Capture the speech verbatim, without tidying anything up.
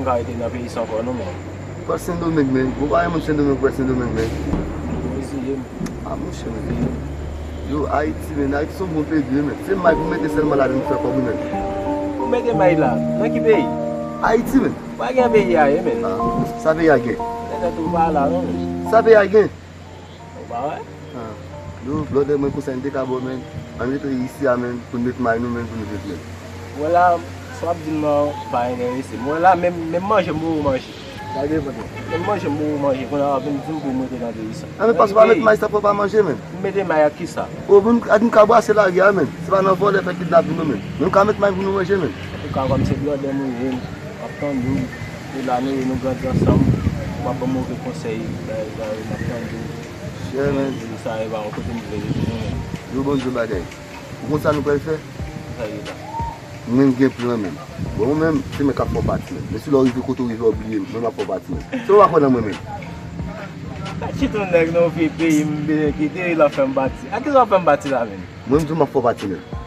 Pa rete nan peyi sa ankò non, men. Pwèt Sendomeng, men. Bon, pa gen moun Sendomeng, pwèt Sendomeng, men. Mwen eseye, men. Ah, monchè, men. Yo, Ayiti, men. Ayiti se yon bon peyi, men. Se may pou mete sèlman ladan pou fè kòb, men. Pou mete may la? Nan ki peyi? Ayiti, men. Pa gen peyi a ye, men. Ah, sa peyi a gen? Nèg la tou pa la, non, men. Sa peyi a gen? Ou pa wè? Ah, yo, blòdè, mwen konsèy m te ka ba w, men. Ann rete isi a, men, pou n met may nou, men, pou nou viv, men. Mwen la, sa w ap di m nan pa enterese m. Mwen la, menm, menm manje m poko manje. Gade, patwon. Menm manje m poko manje, kounye a w ap vin di m pou m rete nan peyi sa. Ah, men paske w pa met may sa pou w pa manje, men. M mete may ak kisa? O, bon, ak m ka brase lari a, men. Se pa nan vòlè fè kidnapin nou, men. Men m ka met may pou nou manje, men. Antouka, kòm se blòdè m ou ye, m ap tande w. E la nou ye, nou grandi ansanm. W ap ban m move konsèy, bagay sa yo, m ap tande w. Chè, men. E sa e pa yon kote m vle rete non, men. Yo, bon, di w bagay. Ou konn sa nou pral fè? Sa ye la. Mwen gen plan, men. Bon, mwen menm, se mwen k ap fè w pati, men. Men si lè w rive kote w rive, w bliye m, mwen m ap fè w pati, men. Se ou pa kwè nan mwen, men. Gad chita yon nèg nan yon vye peyi m bezwen kite, l ap fè m pati. A kisa w ap fè m pati la, men? Mwen, m di w m ap fè w pati, men.